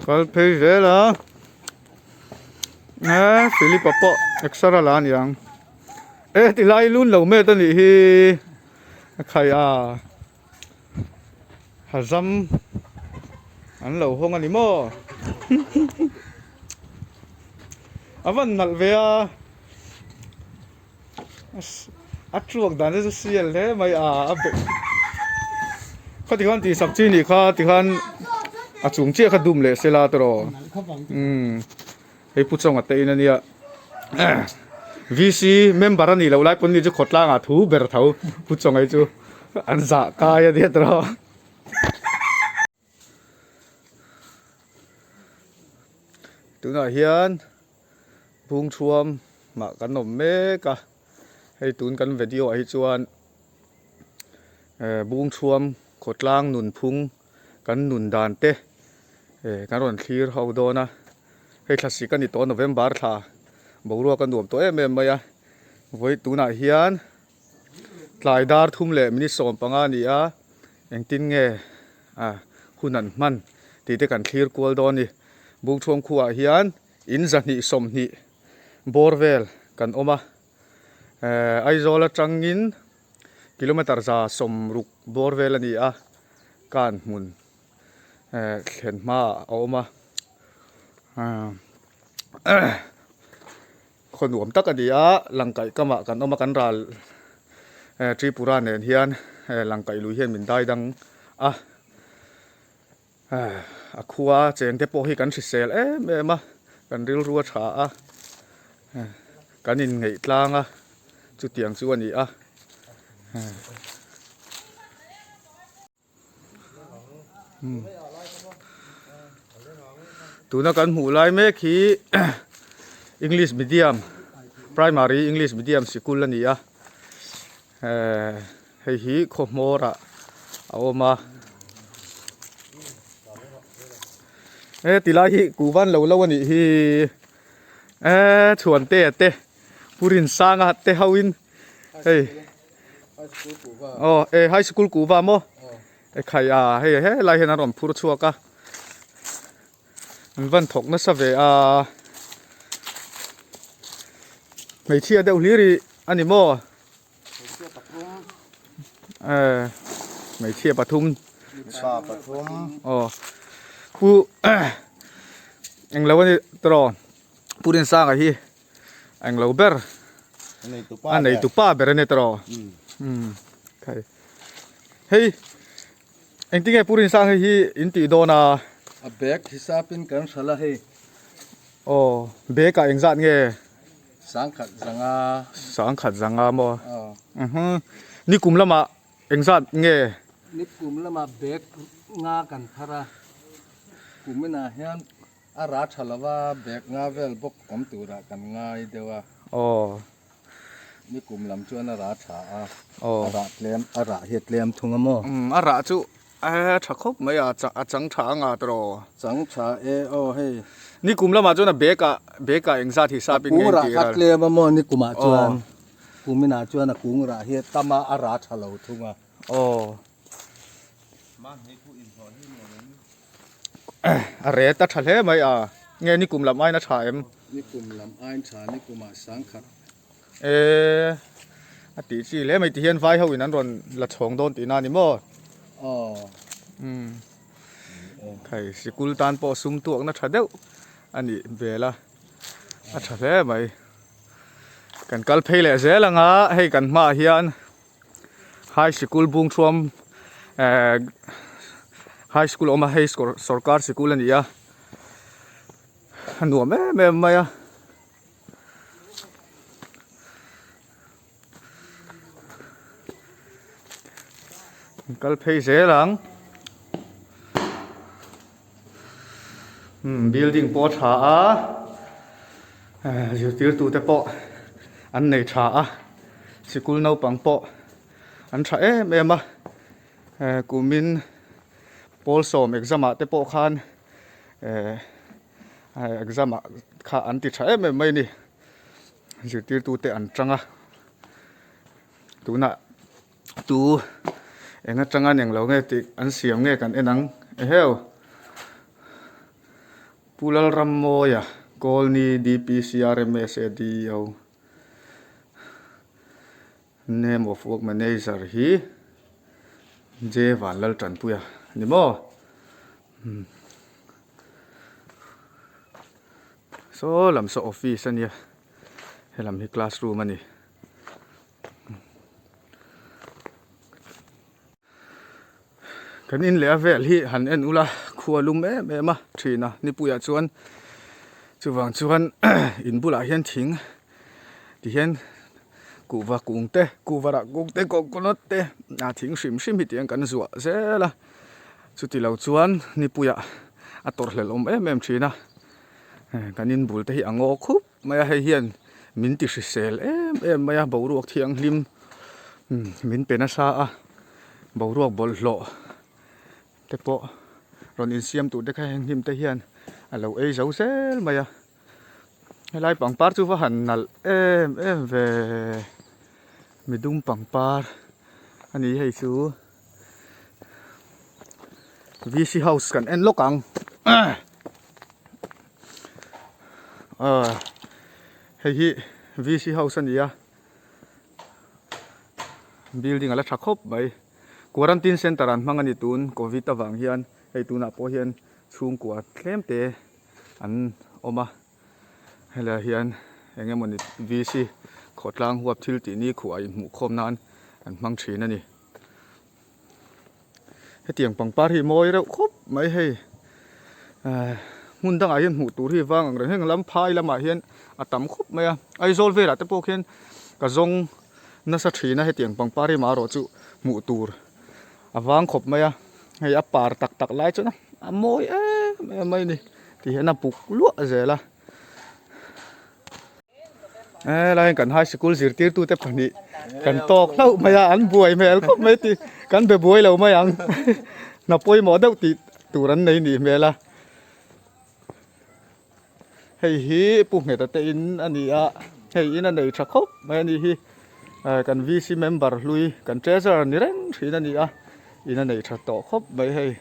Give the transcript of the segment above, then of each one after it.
Kal phei zel a eh Philip a pawh exer a la a niang eh tilai lun lo met a nih hi a khai a hazam an lo hawng a ni maw a van nalh ve a. A truak dan te chu sial hle mai a a be khati khan tih sak chi nih kha tikhan a chung chiah kha dum leh sela tawh umm hei pu chawnga te in ania VC member a nih loh lai pawn ni chu khawtlang ah thu ber tho pu chawnga hi chu an zah kai ania tawh. Tunah hian Bungthuam mah kan awm mek a, hei tun kan video ah hi chuan eh Bungthuam khawtlang nunphung kan nun dan te eh kan rawn thlir ho dawn a, hei thlasik a ni tawh November thla boruak a nuam tawh em em mai a, vawi tunah hian tlai dar thum leh minute 15 a ni a. Engtin nge hun an hman tih te kan thlir kual dawn a ni. Bungthuam khuaah hian in 220 bawr vel kan awm a, Aizawl atangin kilometer 160 bawr vel a ni a, kan hmun thlen hmaah a awm a. Khaw nuam tak a ni a, Langkaih kamah kan awm a, kan ral Tripura nen hian Langkaih lui hian min dai dang a, a khua cheng te pawh hi kan hrisel em em a, kan rilru a tha a, kan inngeih tlang a, chutiang chu a ni a. Tuna kan hmuh lai mek hi English medium primary English medium sikul a ni a ehh hei hi khaw hmawr ah a awm a he ti lai hi kuh van lo lo a nih hi ehh chhuante te Pu Rinsanga te ho in hei. Aw e high school kuhva maw e khai a hei helai hian an rawn phur chhuak a an van thawk nasa ve a hmeichhia deuh hlir hi a ni maw e hmeichhia pathum aw pu englo a ni tawh pu Rinsanga hi. Englo ber a nei tupa ber a ni tawh umm khai hei engtinge pu Rinsang hei hi in tih dawn a a bag hisapin kan hralh a hei aw bag ah engzat nge sangkhat zanga sangkhat zanga maw mhm nikum lamah engzat nge nikum lamah bag nga kan thar a kuminah hian A rah tha lova bag nga vel bawk awm turah kan ngai deuh a. Aw. Nikum lam chuan a rah tha a. Aw. A rah tlem, a rah hi a tlem thung a maw? Umm, a rah chu a tha khawp mai a, a chang tha a nga tawh. Chang tha e, aw hei. Nikum lamah chuan a bag ah, bag ah engzat hisap in nge A kung rah kha tlem a maw nikum ah chuan. Kumin ah chuan a kung rah hi a tam a, a rah tha lo thung a. Aw. A ret a tha hle mai a, nge nikum lam aiin a tha em? Nikum lam aiin tha, nikum ah sangkhat. E a tih chi hle mai tihian vai ho in an rawn la chhawng dawn tihna a ni maw? Aw. Umm. Khai sikul tan pawh sum tuakna tha deuh a nih vel a, a tha hle mai. Kan kal phei leh zel ang a, hei kan hmaah hian. High sikul bung thuam ehh high school a awm a hei sawrkar sikul a ni a a nuam em em mai a. Kal phei zel ang umm building pawh a tha a ehh zirtirtu te pawh an nei tha a. Sikul naupang pawh an tha em em a, eh kumin pawl sawm exam ah te pawh khan eh exam ah kha an ti tha em em mai a ni, zirtirtu te an tang a, tunah tu eng atanga eng lo nge tih an siam nge kan en ang eheu. Pu Lalrammawia Kawlni DPCRMSA DEO Name of work manager hi J Vanlaltanpuia a ni maw? Saw lam saw office a nia helam hi classroom a ni. Kan in leh a vel hi han en ula khua lum em em a thin a nipuiah chuan chuvang chuan in bulah hian thing ti hian kuhva kung te kuhva rah kung te coconut te a thing hrim hrim hi tiang kan zuah zel a chuti lo chuan nipuiah a tawrhhlelh awm em em thin a kan in bul te hi a ngaw khup mai a hei hian min ti hrisel em em mai a boruak thianghlim min pe nasa a boruak bawlhhlawh te pawh rawn insiam tur te kha heng hnim te hian a lo ei zo zel mai a helai pangpar chu va han nalh em em ve midum pangpar a ni hei chu V C house kan en lawk ang hei hi V C house a ni a building a la tha khawp mai quarantine center an hmang a ni tun covid avang hian hei tunah pawh hian chhungkua tlem te an awm a helaiah hian eng emawni V C khawtlang huap thil tih ni khuh a inhmuh khawm nan an hmang thin a ni. Hetiang pangpar hi mawi reuh khawp mai hei ehh hmun dangah hian hmuh tur hi vang ang reng heng lam phai lamah hian a tam khawp mai a Aizawl velah te pawh khian ka zawng nasa thin a hetiang pangpar hi marawh chu hmuh tur a vang khawp mai a hei a par tak tak lai chuan a mawi em em mai a ni ti hian a buk luah zel a. Helai hian kan high sikul zirtirtute pahnih kan tawk hlauh mai a an buai hmel khawp mai tih kan be buai lo mai ang hna pawimawh deuh tih tur an nei nih hmel a hei hi Pu Ngheta te in a ni a hei in a nei tha khawp mai a ni hi kan VC member hlui kan treasurer ni reng thin a ni a in a nei tha tawh khawp mai hei.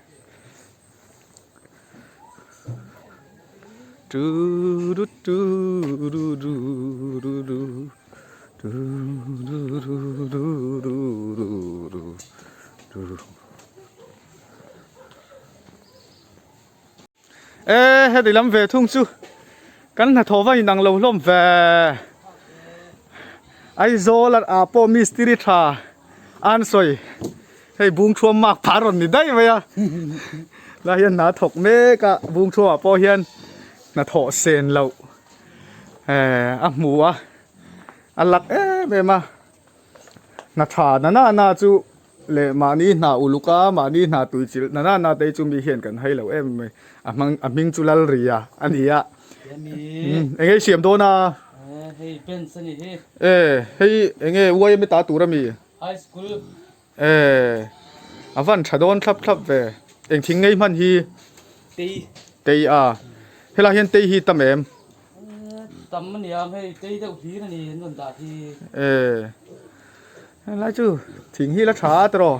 E heti lam ve thung chu kan hnathawh va inang lo hlawm ve Aizawl ah pawh mistiri tha an sawi Hei bungthuam mak phah rawn ni daih mai a, lai hian hna thawk mek a, bungthuamah pawh hian hnathawh sen loh eh a hmu a, a lak em em a, hna tha na na na chu leh mahni hna uluk a, mahni hna tui chilh na na na te hi chu mi hian kan hai lo em mai, a hmang a hming chu Lalria a ni a, eng nge i siam dawn a? Hei bench a ni hi. E hei eng nge YMA ta tur a mi? High school. E a van tha dawn thlap thlap ve. Eng thing ngei hman hi? Tei. Tei a. Helai hian tei hi tam em? Tam a nia hei tei deuh hlir a ni an rawn dah hi. E helai chu thing hi la tha a tiraw?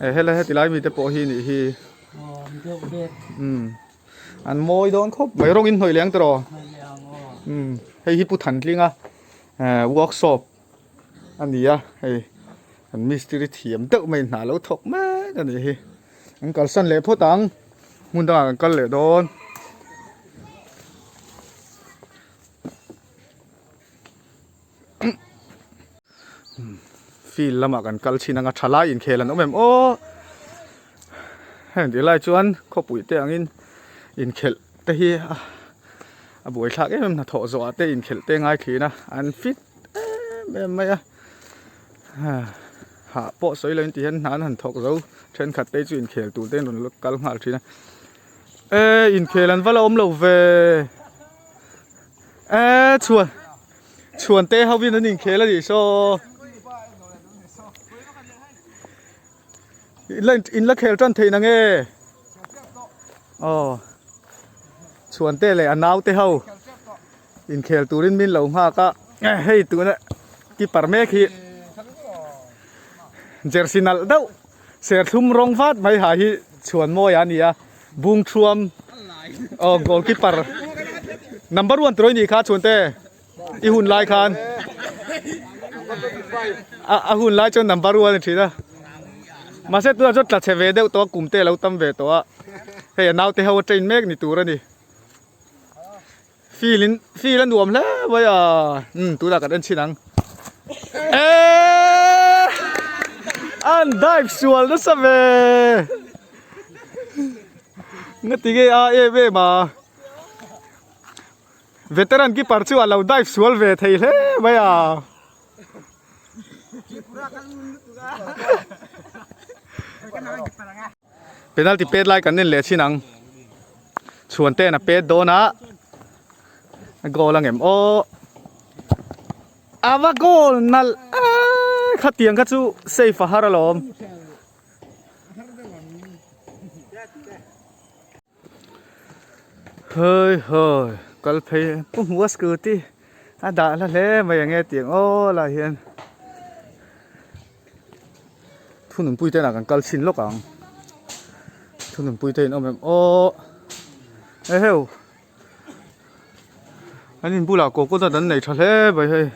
E helai heti lai mite pawh hi nih hi. Aw ni deuh vek. Umm an mawi dawn khawp mai rawng in hnawih leh ang tiraw? Hnawih leh ang aw. Umm hei hi Pu Thantlinga workshop. a ni a hei an mistiri thiam deuh mai hna lo thawk mek a nih hi an kalsan leh phawt ang hmun dangah kan kal leh dawn. Field lamah kan kal chhin anga thalai inkhel an awm em aw heng tih lai chuan khawpui te angin inkhelh te hi a buaithlak em em hnathawh zawhah te inkhelh te ngai thin a an fit em em mai a hah pawh sawi lo in ti hian hna an han thawk zo thenkhat te chu inkhel tur te in rawn kal nghal thin a e inkhel an va la awm lo ve e chhuan chhuan te ho in an inkhel a nih saw in la khel tan theih na nge aw chhuan te leh a nau te ho. Inkhel turin min lo nghak a, hei tuna keeper mek hi jersey nalh deuh serthlum rawng vat mai ha hi chhuan mawi a ni a, bungthuam Aw goalkeeper number 1 tur ni kha chhunte i hun lai khan a a hun lai chuan number 1 ani thin a mahse tunah chuan tla chhe ve deuh tawh a kum te a lo tam ve tawh a hei a naute ho a train mek ni tur a ni field in field a nuam hle mai a umm tunah kan en chhin ang eeeee an dive sual nasa ve ngati nge a em em a veteran keeper chu a lo dive sual ve thei hle mai a. Penalty pet lai kan en leh chin ang. Chhuan ten a pet dawn a. Goal ang em aw. Ava goal nal khatiang kha chu safe a har alawm. Hei hawi kal phei pu hmu a scooty a dah hla hle mai ang e tiang aw lai hian. Thununpui te inah kan kal chhin lawk ang thununpui te in awm em aw eheu an in bulah coconut an nei tha hle mai hei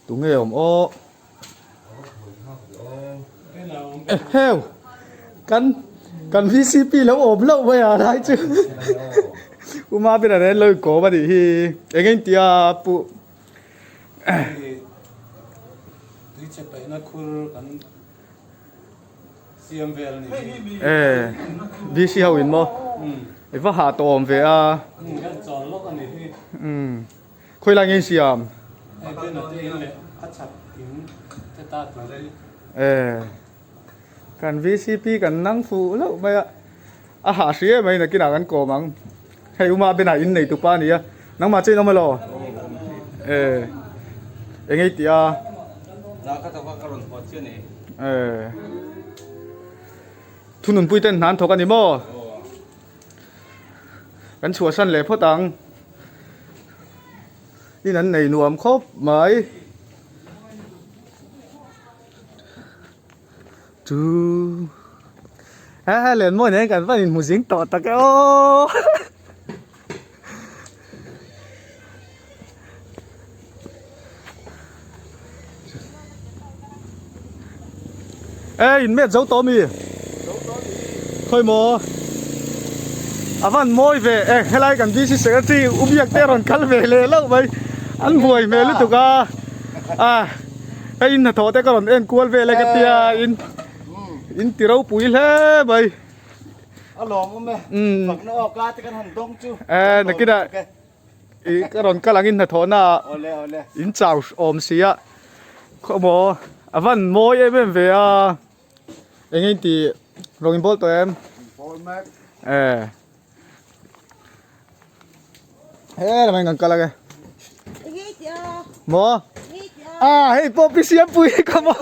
tunge awm aw. Eheu kan kan vcp lo awm loh mai a lai chu uma bera nen lo inkawm a nih hi eng eng tia pu Tuichhe paihna khur kan siam vel a ni hi. E VC ho in maw i va hah tawh awm ve a. Kan chawl lawk a ni hi. Khawi lai nge in siam? Hei banner te in leh a chhak in te ta tur hi. E kan VCP kan nang fuh loh mai a, a hah hri em mai nakinah kan kawm ang. Hei uma banner in nei tupa a nia, nangmah chu in awm elaw? E eng ei tih a? Zah kha tak ka rawn huat chiah ni. E thununpui ten hna an thawk a ni maw? Kan chhuahsan leh phawt ang. In an nei nuam khawp mai. Chu he he len mawi nen kan van inhmu zing tawh tak e aw. Ê in met zo tawh mi? Khawi maw? A van mawi ve e helai kan VC secretary u biak te rawn kal ve leh loh mai an buai hmel lutuk a a hei in hnathawh te ka rawn en kual vel e ka tia in in ti ropui hle mai. A lawm awm e fakna awk a te kan han dawng chu. Ê nakinah Ih ka rawn kal angin hnathawhna ah in chau awm si a khaw maw a van mawi em em ve a eng nge tih rawng in bawl tawh em e he lamah hian kan kal ang e maw a hei pawh pi siampui ka maw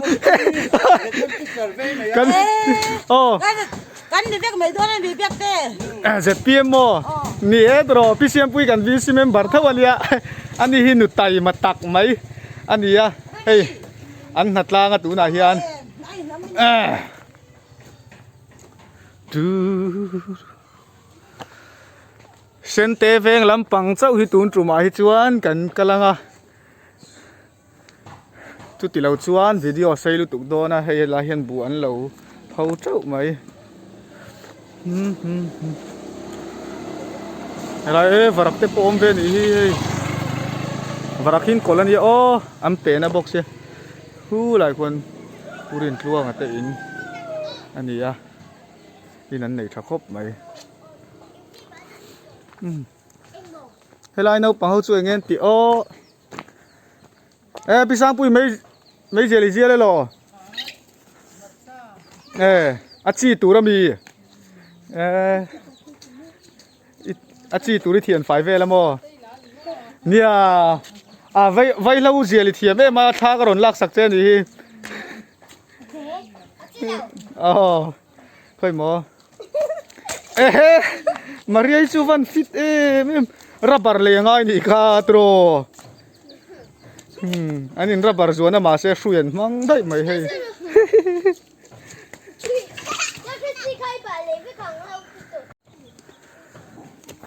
kan aw. Kan ni vek mai dawn a ni biak te. ZPM maw? Ni e tawh Pi Siampui kan VC member tho a nia. Ani hi nu taima tak mai a ni a. Hei an hna tlang a tunah hian. Sente veng lampang chauh hi tun tumah hi chuan kan kal ang a. Chuti lo chuan video a sei lutuk dawn a hei helai hian buh an lo pho teuh mai helai e varak te pawh awm ve anih hi hei varak hi an kawlh ania aw an pen a bawk sia hu lai khuan pu Rintluanga te in a ni a in an nei tha khawp mai. Helai naupang ho chu eng nge an tih aw. E pi Sangpui mei mei zial i zial elaw? E a chi tur ami e a chi tur i thian fai vel amaw? Nia a vai vaihlo zial i thiam em a thla ka rawn lak sak che anih hi. Aw khawi maw? Ehe Maria hi chu van fit em em rubber lei a ngai nih kha tiraw. Umm an in rubber zuan a mahse hrui an hmang daih mai hei.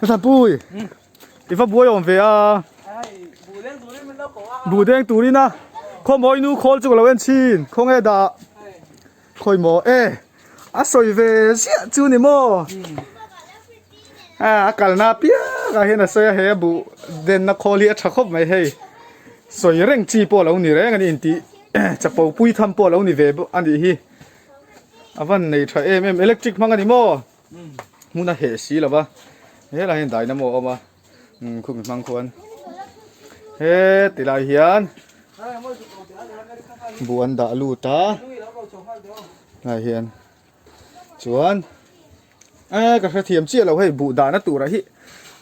Thapui i va buai awm ve a. Buh deng turin a khawmawi nu khawl chu ka lo en chhin khawnge dah khawi maw e a sawi ve ziah chu ni maw a a kalna apiang ah hian a sawi a he a buh denna khawl hi a tha khawp mai hei sawi reng chi pawh a lo ni reng a ni intih chapo pui tham pawh a lo ni ve bawk a nih hi a van nei tha em em electric hmang a ni maw hmun a heh si lo va helai hian dynamo a awm a umm khumi hmang khuan he ti lai hian buh an dah lut a lai hian chuan e ka hrethiam chiah lo hei buh dahna turah hi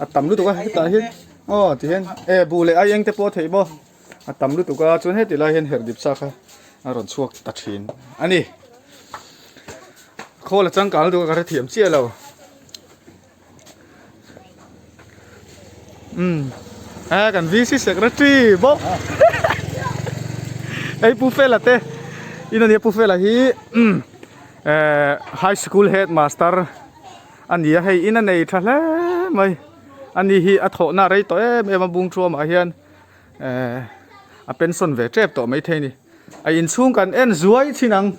a tam lutuk a hetah hian aw ti hian e buh leh aieng te pawh a theih maw a tam lutuk a chuan heti lai hian herh dip sa kha a rawn chhuak ta thin a ni khawl a changkang lutuk a ka hrethiam chiah lo. Umm a kan VC secretary bawk hei Pu Fela te in ania Pu Fela hi umm eh high school head master a ni a hei in a nei tha hle mai ani hi a thawhna rei tawh em em a bung thuamah hian eh a pension ve tep tawh maithei a ni a inchhung kan en zuai thin ang.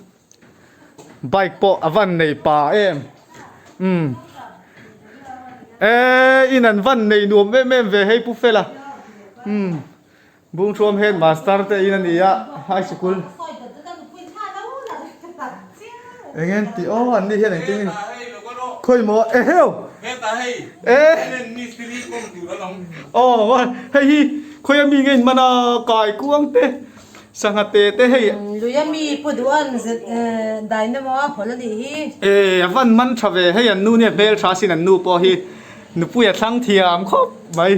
Bike pawh a van nei pa em umm e in an van nei nuam em em ve hei pu fela umm Bungthuam head master te in a ni a high sikul eng en tih aw an ni hian engtin nge khawi maw eheu e aw hei hi khawi ami nge in man a kai kuang te. Sangha te te hei. Luia mi pu duh an dynamo a hawl a nih hi. E a van man tha ve hei an nu nia hmel tha sin an nu pawh hi nupui a thlang thiam khawp mai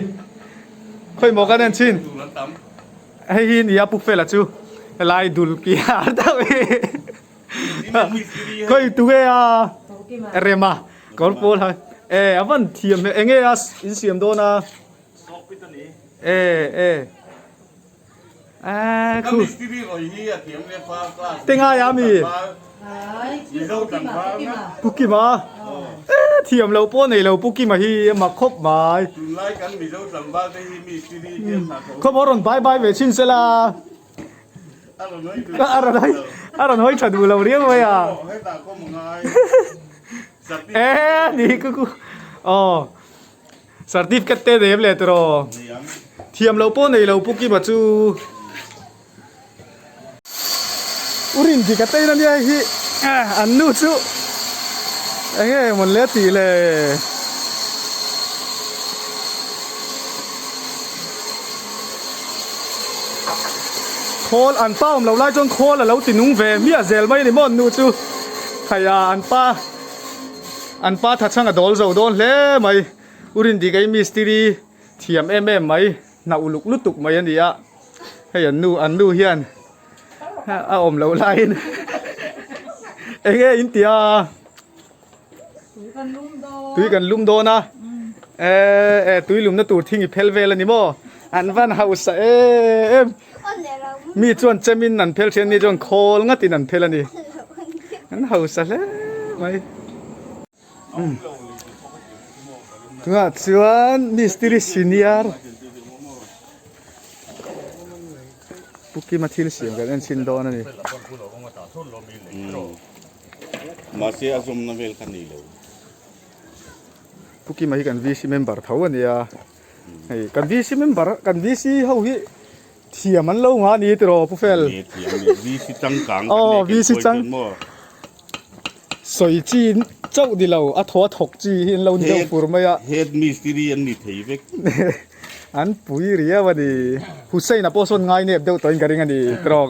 khawi maw kan en chhin hei hi nia pu fela chu helai dul kiar deuh hi khawi tunge a rema kawr pawl ha e a van thiam hmel enge a in siam dawn a e e. Tingai a mi Pu Kima e thiam lo pawh nei lo Pu Kima hi a mak khawp mai khawp a rawn bai bai ve chhin sela a rawn hawi a rawn hawi tha duh lo riau mai a e ni ku ku aw. Certificate te nei em le tiraw? Thiam loh pawh nei lo Pu Kima chu. U Rindik a tein ania hei hi an nu chu enge mawn le tih le. Khawl an pa awm loh lai chuan khawl a lo ti nung ve hmiah zel mai a ni maw an nu chu. Khaia an pa. An pa thachhang a dawl zo dawn hle mai. U Rindika i mistiri thiam em em mai, hna uluk lutuk mai a ni a. Hei an nu an nu hian a awm loh laiin eng nge in tia Tui kan lum dawn. Tui kan lum dawn a. E e tui lumna tur thing i phel vel a ni maw? An van hausa em. Mi chuan chemin an phel thian mi chuan khawl ngatin an phel a ni. An hausa hle mai. Tunah chuan mistiri senior Pu Kima thil siam kan en chhin dawn a ni. Mahse a zawmna vel kha ni lo. Pu Kima hi kan VC member tho a nia. Hei kan VC member kan VC ho hi Thiam an lo ngah a ni tiraw Pu Fel? Ni thiam ni VC changkang kan nei VC chang sawi chi chauh ni lo a thaw a thawk chi hi an lo ni deuh fur mai a. Head mistiri an ni thei vek. An pui riau a ni. Hussein-a pawh sawn ngai nep deuh tawhin ka ring a ni tiraw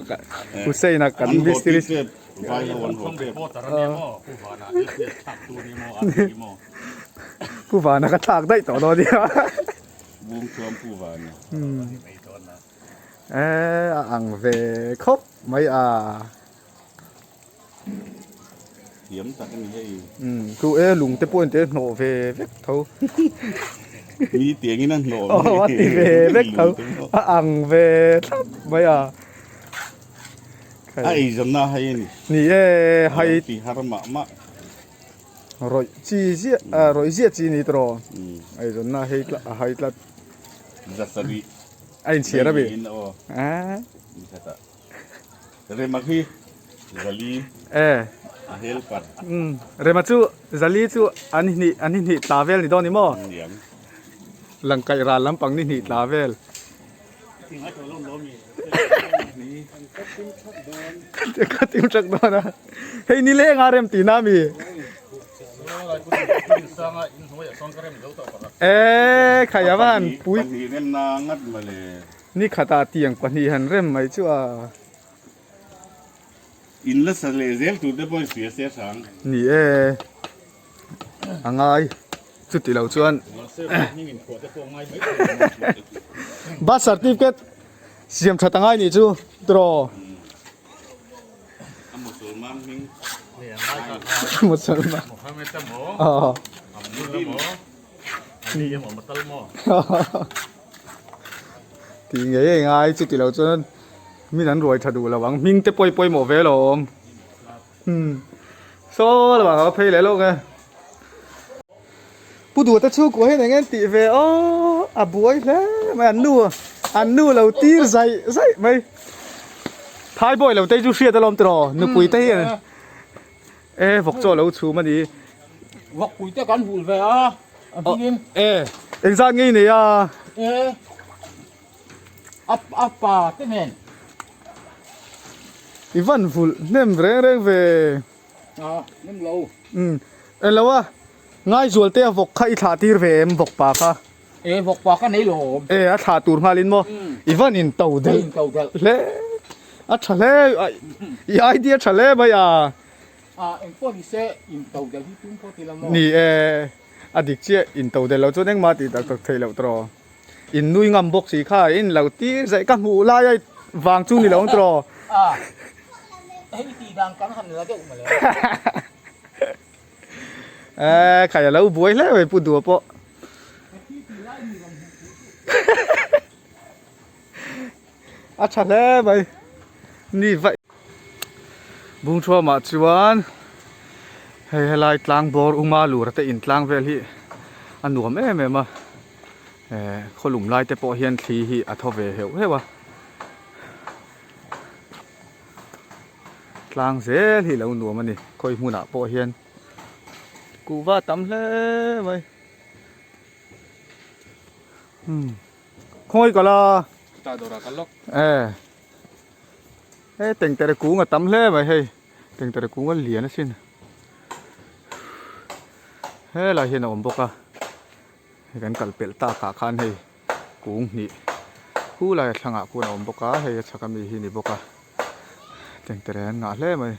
Hussein-a kan mistiri. Vai ho an haw tep. Pu Vana ka thlak daih tawh dawn nia. Bungthuam Pu Vana. E a ang ve khawp mai a. Thiam tak a ni hei. Umm chu e lung te pawh in te hnawh ve vek tho. Mi tiangin a hnawh ve. Aw a ti ve vek tho. A ang ve thlap. mai a. A ei zawmna a hai a ni. Ni e hai. Ti har mah mah. Rawih chi ziah ah rawih ziah chi ni tawh rawh. Ei zawnna a hei tlat a hai tlat. Zasarih. A inchhiar a mi. Aw. Rema khi Zali a helper. Rema chu Zali chu an hnih an hnih tla vel ni dawn ni maw? Niang. Langkaih ral lampang ni hnih tla vel. Ka tim thak dawn a. Hei ni leng a rem tihna mi? E khai a van pui. Pahnih remna ngat mawle. Ni khatah tiang pahnih han rem mai chu a. In la sa leh zel tur te pawh i hria se hrang. Ni e, a ngai chuti lo chuan. Birth certificate siam that a ngai nih chu tiraw. A Musulman hming. Musulman. Aw. Tih ngei ngei ngai chuti lo chuan min an ruai tha duh lo ang hming te pawi pawimawh ve lawm umm saw lamah ka va phei leh lawk e Pu Duh te chhungkua hian eng nge an tih ve aw a buai hle mai an nu an nu lo tir zaih zaih mai Thaibawi lo te chu hriat alawm tiraw nupui te hian E vawk chaw lo chhum a ni. Vawk pui te kan hul ve a, a hmingin. E engzat nge i nei a? E a a pa te nen. I van vulh hnem reng reng ve. A hnem lo. Umm e lo a, Ngaizual te a vawk kha i thlah tir ve em vawk pa kha? E vawk pa kha nei lo awm. E a thlah tur nghalin maw? I van in to delh. In to delh. Hle a tha hle i idea tha hle mai a. A engpawh ni se in to delh hi tum pawh ti la maw? Ni e a dik chiah in to delh lo chuan engmah tih tak tak theih loh tawh. In nui ngam bawk si kha in lo tir zaih ka hmuh lai a vang chu ni lo ang tawh. A hei tih dan kan han la deuh mawle. Eh, khai a lo buai hle mai Pu Dua pawh. A tha hle mai. Ni vaih. Bungthuamah chuan hei helai tlang bawr uma lura te in tlang vel hi a nuam em em a. Eh, khawlum lai te pawh hian thli hi a thaw ve heuh heuh a. Tlang zel hi lo nuam a ni khawi hmunah pawh hian kuhva tam hle mai umm khawi ka la e he tengtere kung a tam hle mai hei tengtere kung a lian asin helai hian a awm bawk a hei kan kal pelh tak ah khan hei. Kung hnih hu lai a thlangah khuan a awm bawk a, hei a chhak ami hi ni bawk a, tengtere an ngah hle mai.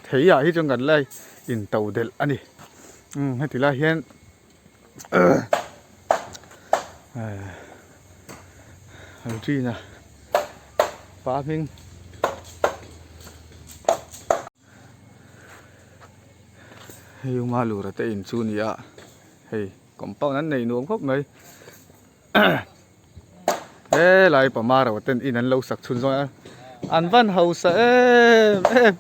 Thei ah hi chuan kan la in to delh a ni, umm heti lai hian Altrina pa hming. Hei uma lura te in chu ni a hei. Compound an nei nuam khawp mai helai pama ro ten in an lo sak chhun zawng a an van hausa em em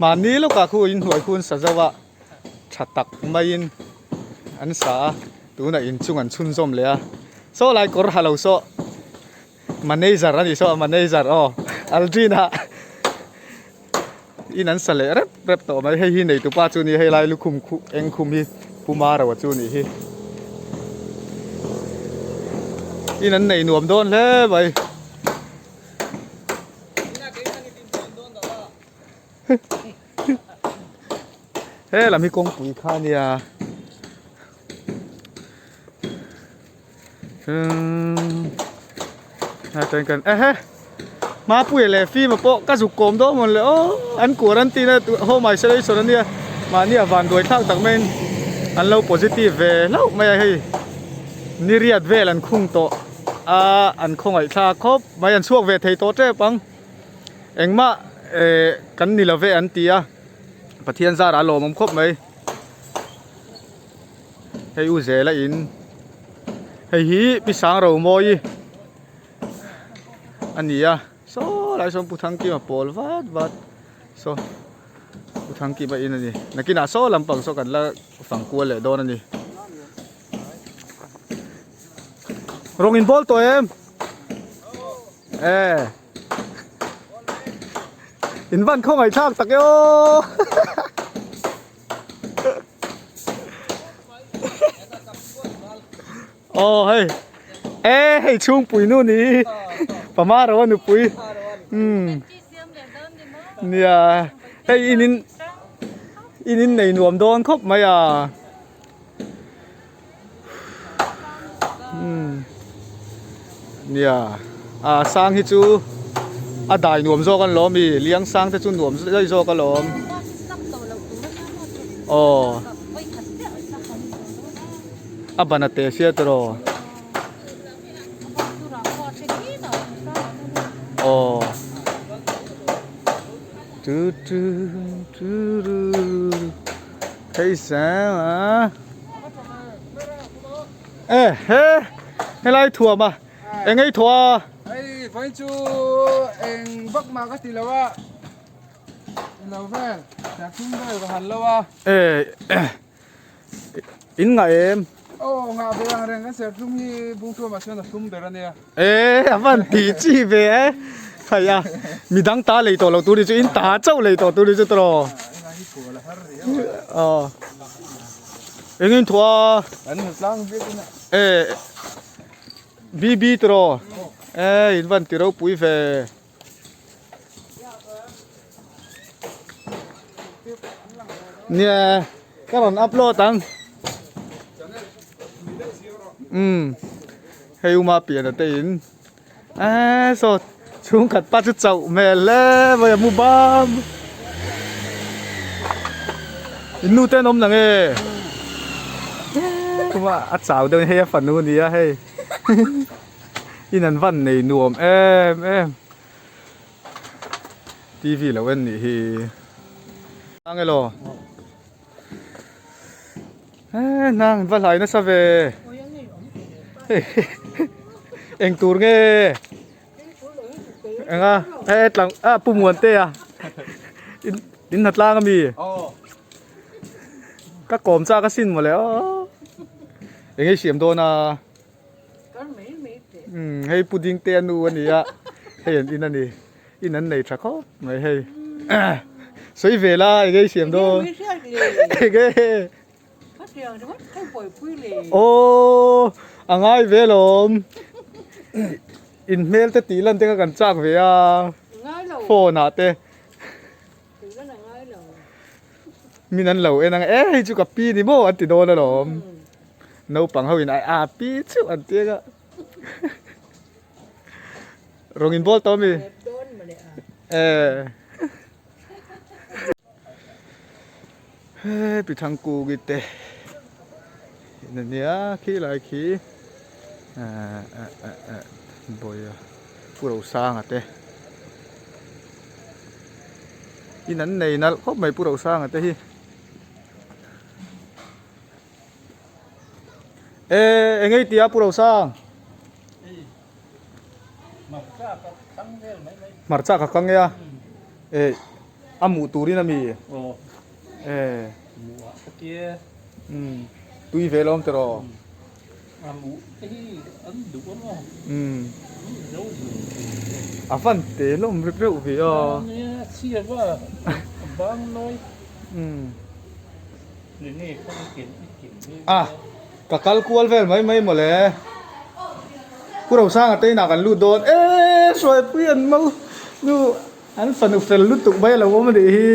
mahni lawkah khu inhnuai khu an sa zo a tha tak maiin an sa a tunah inchung an chhunzawm leh a saw lai kawr ha lo saw manager a ni saw manager aw Aldrin ah. In an sa leh rep rep tawh mai hei hi neitu pa chu ni hei lai lukhum khu eng khum hi Pu Maro chu nih hi in an nei nuam dawn hle mai he lam hi kawngpui kha a nia ehe Mapuia leh Fima pawh ka zuk kawm dawn mawn le aw an quarantine a home isolation a nia mahni a van duai thlak tak maiin an lo positive ve hlauh mai a hei ni riat vel an khung tawh a an khawngaih thlak khawp mai an chhuak ve thei tawh tep ang engmah eh kan ni lo ve an ti a Pathian zarah a lawmawm khawp mai. Hei u zela in Hei hi Pi Sangromawi a ni a saw lai sawn Pu Thangkima pawl vat vat saw Pu Thangkima in a ni nakinah saw lampang saw kan la fang kual leh dawn a ni. Rawng in bawl tawh em? E In van khawngaih thlak tak e aw. Aw hei e hei chhungpui nu ni pama ro a nupui umm nia hei in in in in nei nuam dawn khawp mai a. Nia a sang hi chu a dai nuam zawk an lawm i liang sang te chu nuam daih zawk alawm aw a ban a te sia tiraw aw tu tu tu ru. Hei sang a e he helai thuam a eng ei thua hei vawiin chu eng vak mah ka ti lo a lo vel thum vel ka han lo a e in ngah em aw ngah ve ang reng kan serthlum hi bungthuam ah chuan a thlum ber ania e a van ti chi ve e hei a midang ta lei tawh lo tur hi chu in ta chauh lei tawh tur hi chu tawh aw eng in thua an hmu tlang viau in a e bb tawh e in van ti ropui ve. Nia ka rawn upload ang umm hei uma pian a te in eee saw chhungkhat pa chu chauh hmel hle mai a mu bam in nu te an awm nang e kuma a chau deuh hei a fanu a nia hei. In an van nei nuam em em TV lo en nih hi ang elaw he nang va hlai nasa ve eng tur nge enga he tlang a pu muan te a in in hna tlang ami ka kawm chak asin mawle aw eng ei siam dawn a. Umm hei pudding te a nu a ni a hei an in a ni in an nei tha khawp mai hei sawi ve la eng ei siam dawn eng e aw a ngai ve alawm in hmel te tih lan te kha kan chak ve a phone ah te. Min an lo en ang e hei chu ka pi ni maw an ti dawn alawm naupang ho in a a pi chauh an ti anga rawng in bawl tawh ami e he pi thangkugi te in ania khi lai khi bawia pu rosanga te. In an nei nalh khawp mai Pu Rosanga te hi. E eng ei tia Pu Rosang? Hmarcha ka kang e a. E a muh turin a mi. E tui ve lawm tiraw. A van te hlawm rep reuh ve a. A ka kal kual vel mai mai mawle. Pu Rosanga te inah kan lut dawn e Hruaipui an mau nu an fanu fel lutuk mai a lo awm a nih hi.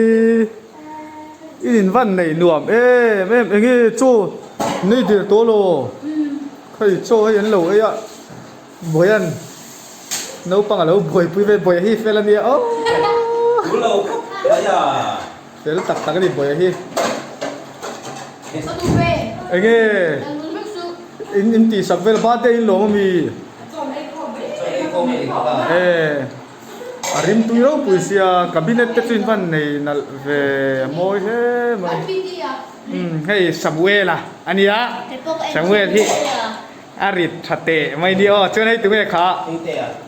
In in van nei nuam em em enge chaw nei der tawh law hei chaw hei an lo ei a Bawian naupang a lo buaipui ve Bawia hi fel a nia aww fel tak tak a ni Bawia hi enge in in tih sak vel birthday in lawm ami e. A rim tui ropui sia cabinet te chu in van nei nalh ve a mawi hle mai umm hei Samuel a ania Samuel hi A rit tha teh mai ni aw. Chuan hei tunge kha?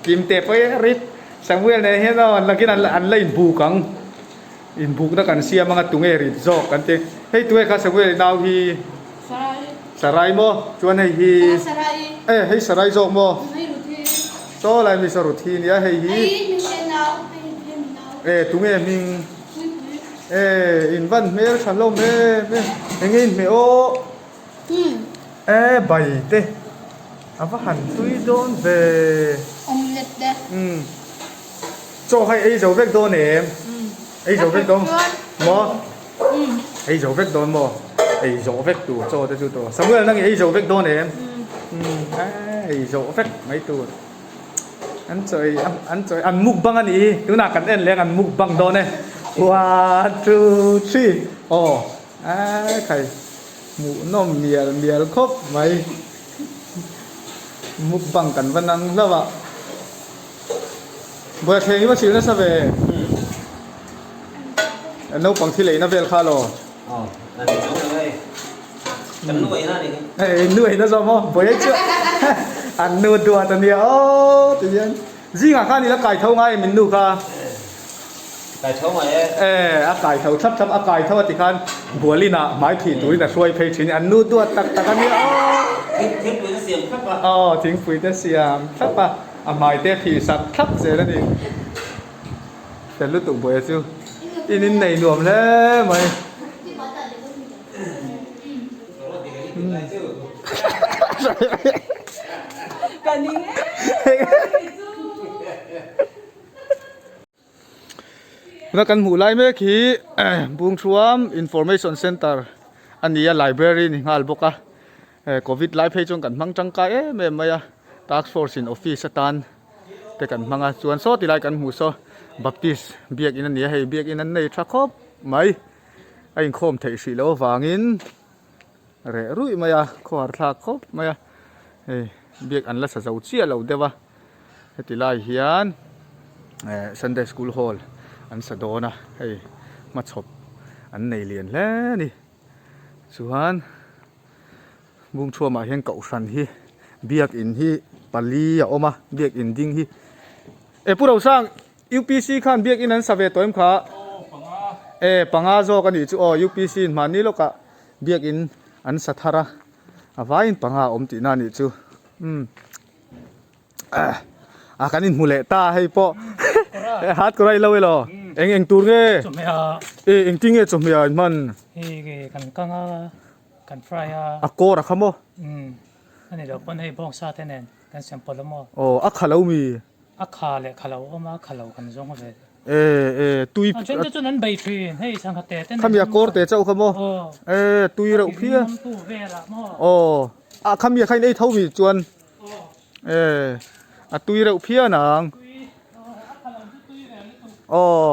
Kimte pawh hi a rit. Samuel nen hian aw an lakin an la inbuk ang. Inbukna kan siam anga tunge rit zawk kan ti. Hei tunge kha Samuel i nau hi? Sarai. Sarai maw? Chuan hei hi? Sarai. E hei Sarai zawk maw? Hei Ruthi. Saw lai mi saw Ruthi nia hei hi. Hei hming e nau. Hei hming nau. E tunge hming? Puipui. E in van hmel tha hlawm em em. Enge in hmeh aw? E bai te a va han tui dawn ve. Omelette te. Umm. Chaw kha i ei zo vek dawn em? Ei zo vek dawn maw? Ei zo vek dawn maw? Ei zawh vek tur chaw te chu tawh. Samuel nang i ei zo vek dawn em? Umm. Ei zawh vek mai tur. An chaw ei an chaw ei an mukbang a nih hi. Tunah kan en leh ang an mukbang dawn e. One two three aw. Aaa khai hmuhnawm mial mial khawp mai mukbang kan va nang hlauh a buaithleng hi va chhil nasa ve naupang thil eina vel kha law hei nu eina zawk maw buai chu an nu duat ania aw ti hian. Zingah khan i la kai tho ngai em in nu kha? Kai tho ngai e. E, a kai tho thlap thlap, a kai tho a ti khan Bualin ah hmai thih turin a hruai phei thin an nu duat tak tak a nia aw. Thingpui te siam thlap a. Aw, thingpui te siam thlap a, a hmai te phih sak thlap zel a ni. Fel lutuk buaia chu in in nei nuam hle mai. Tuna kan hmuh lai mek hi Bungthuam Information Center a ni a, library ni nghal bawk a, covid lai phei chuan kan hmang tangkai em em mai a, task force in office atan te kan hmang a, chuan saw ti lai kan hmuh saw Baptist biakin a ni a, hei biakin an nei tha khawp mai. A inkhawm theih hrih loh avangin reh ruih mai a, khawhar thlak khawp mai a, hei biak an la sa zo chiah lo deuh a, heti lai hian eh Sunday school hall an sa dawn a, hei hmachhawp an nei lian hle a ni, chuan Bungthuamah hian kohhran hi biakin hi pali a awm a, biakin ding hi e Pu Rosang UPC khan biakin an sa ve tawh em kha? E panga zawk a nih chu aw UPC in hmanni lawkah biakin an sa thar a, a vaiin panga a awm tihna a nih chu umm a kan inhmu leh ta hei pawh hat kawr a ilo elaw eng eng tur nge e engtin nge chawhmeh ah in hman? Hei kan kang a kan fry a. A kawr a kha maw? Umm a ni lo pawn hei bawngsa te nen kan siam pawlh a maw? Aw a kha lo mi? A kha leh kha lo awm a, kha lo kan zawng ve. E e tui. A then te chuan an bei thin, hei sangha te te. Khami a kawr te chauh kha maw? Aw. E tui reuh phian. Khami tu velah maw? Aw. A khami a kha in ei tho mi chuan. Aw. E a tui reuh phian ang. Tui. A kha lo chu tui ve lutuk. Aw.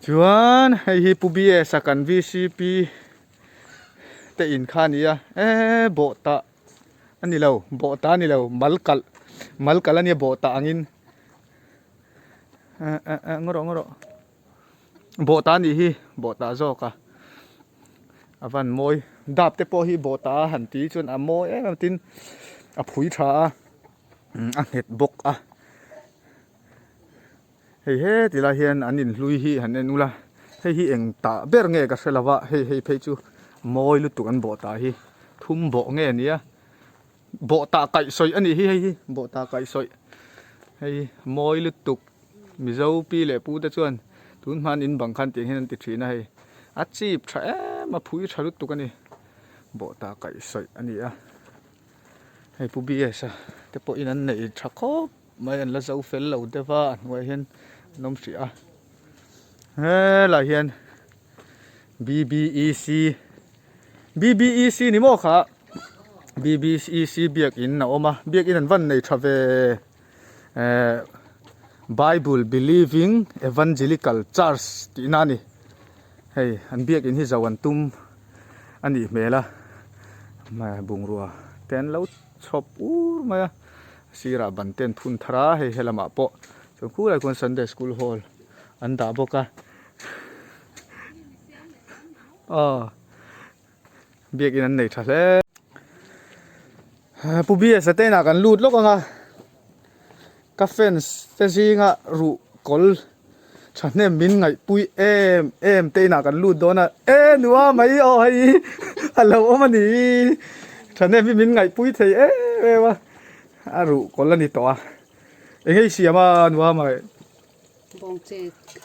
Chuan hei hi Pu BS a kan VCP te in kha a ni a, e bawh tah. A ni lo, bawh ta a ni lo, mal kalh, mal kalh a nia bawh ta angin eh eh eh ngaw rawh ngaw rawh bawh ta a nih hi bawh ta zawk a a van mawi dap te pawh hi bawh ta a han tih chuan a mawi em em tin a phui tha a a nghet bawk a. Hei he ti lai hian an inhlui hi han en ula, hei hi eng tah ber nge ka hre lo va, hei hei phei chu mawi lutuk an bawh tah hi, thum bawh nge nia, bawh tah kaih sawi a nih hi hei hi, bawh tah kaih sawi, hei mawi lutuk Mizo pi leh pu te chuan tun hma an in bang khan tiang hian an ti thin a hei, a chip tha em a phui tha lutuk a ni, bawh tah kaih sawi a ni a, hei pu BS a te pawhin an nei tha khawp. Mai an la zo fel lo deuh a, a hnuaiah hian an awm hrih a. Helaiah hian BBEC BBEC ni maw kha BBEC biakin a awm a, biakin an van nei tha ve eh Bible Believing Evangelical Church tihna a ni. Hei an biakin hi zo an tum a nih hmel a, bungrua te an lo chhawp ur mai a. Sirah ban te an phun thar a, hei helamah pawh chuan khulai khuan Sunday school hall an dah bawk a. Aw biakin an nei tha hle. Pu BS a te inah kan lut lawk ang a, ka fans te zinga ruh kawl thahnem min ngaihpui em em te inah kan lut dawn a, e nua mai aw hei a lo awm a ni thahnem hi min ngaihpui thei em em a, a ruh kawl a ni tawh a, eng nge i siam a nua mai.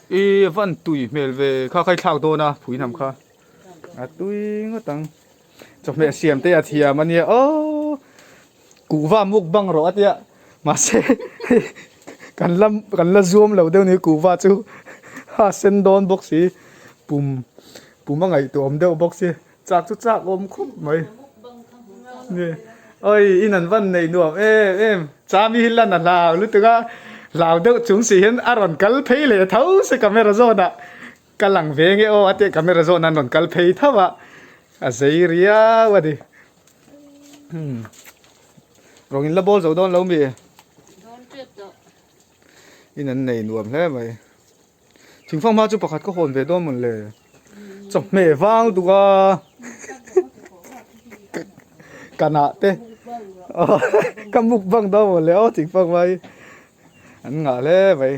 I van tui hmel ve kha kha i thlak dawn a phui hnam kha a tui ngawt ang. Chawhmeh siam te a thiam a nia aw kuhva mukbang rawh a tia mahse kan la kan la zuam lo deuh ni kuhva chu a sen dawn bawk si pum pum a ngaihtuah awm deuh bawk si chak chu chak awm khawp mai oi in an van nei nuam em em chami hi lan a hlau lutuk a hlau deuh chung si hian a rawn kal phei leh tho se camera zawn ah. Ka lang ve nge aw a tih camera zawn an rawn kal phei tho a, a zei riau a ni. Hmm. Rawng in la bawl zo dawn lo mi? Dawn tep tawh. In an nei nuam hle mai. Thingfang hma chu pakhat ka hawn ve dawn mawn le. Chawhmeh vang duk a. Kanah te. Ka mukbang dawn mawn le aw thingfang hma hi. An ngah hle mai.